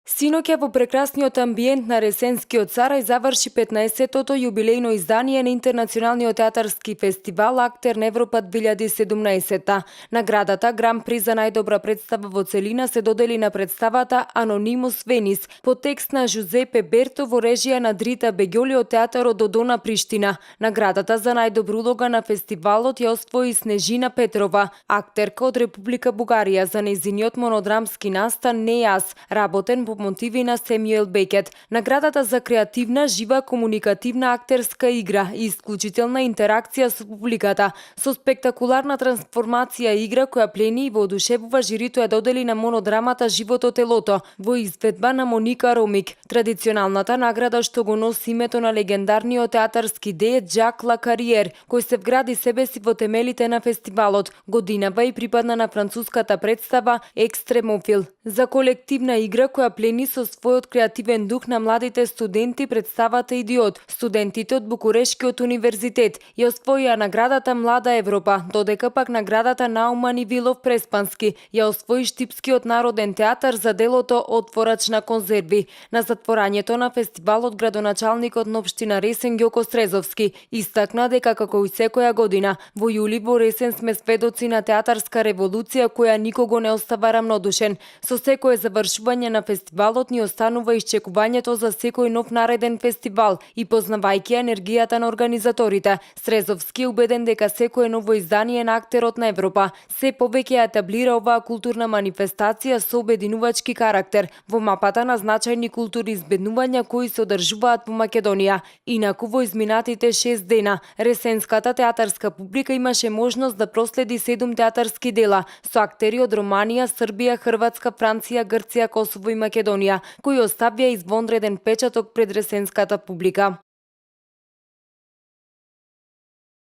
Синоќа во прекрасниот амбиент на Ресенскиот царај заврши 15-тото јубилејно издание на Интернационалниот театарски фестивал Актер на Европа 2017. Наградата Гран При за најдобра представа во целина се додели на представата Анонимус Венис по текст на Жузепе Берто во режија на Дрита Беѓоли од театарот Додона Приштина. Наградата за најдобра улога на фестивалот ја освои Снежина Петрова, актерка од Република Бугарија, за нејзиниот монодрамски настан "Не јас", работен по мотиви на Семјуел Бекет. Наградата за креативна, жива, комуникативна актерска игра и исклучителна интеракција со публиката, со спектакуларна трансформација игра која плени и воодушевува жирито ја додели на монодрамата "Живото телото" во изведба на Моника Ромик. Традиционалната награда што го носи името на легендарниот театарски деец Жак Лакариер, кој се вгради себе си во темелите на фестивалот, годинава и припадна на француската представа Екстремофил за колективна игра која плени со својот креативен дух на младите студенти представата Идиот. Студентите од Букурешкиот универзитет ја освоија наградата Млада Европа, додека пак наградата Науман Ивилов Преспански ја освои Штипскиот народен театар за делото Отворач на конзерви. На затворањето на фестивалот градоначалникот на општина Ресен Ѓоко Стрезовски истакна дека како и секоја година во јули во Ресен сме сведоци на театарска револуција која никого не остава рамнодушен. Со секое завршување на фестивалот ни останува исчекувањето за секој нов нареден фестивал и познавајќи енергијата на организаторите, Стрезовски е убеден дека секое ново издание на Актерот на Европа се повеќе ја етаблира оваа културна манифестација со обединувачки карактер во мапата на значајни културни избеднувања кои се одржуваат во Македонија. Инаку во изминатите 6 дена ресенската театарска публика имаше можност да проследи 7 театарски дела со актери од Романија, Србија, Хрватска, Франција, Грција, Косово и Македонија, кои оставија извонреден печаток пред ресенската публика.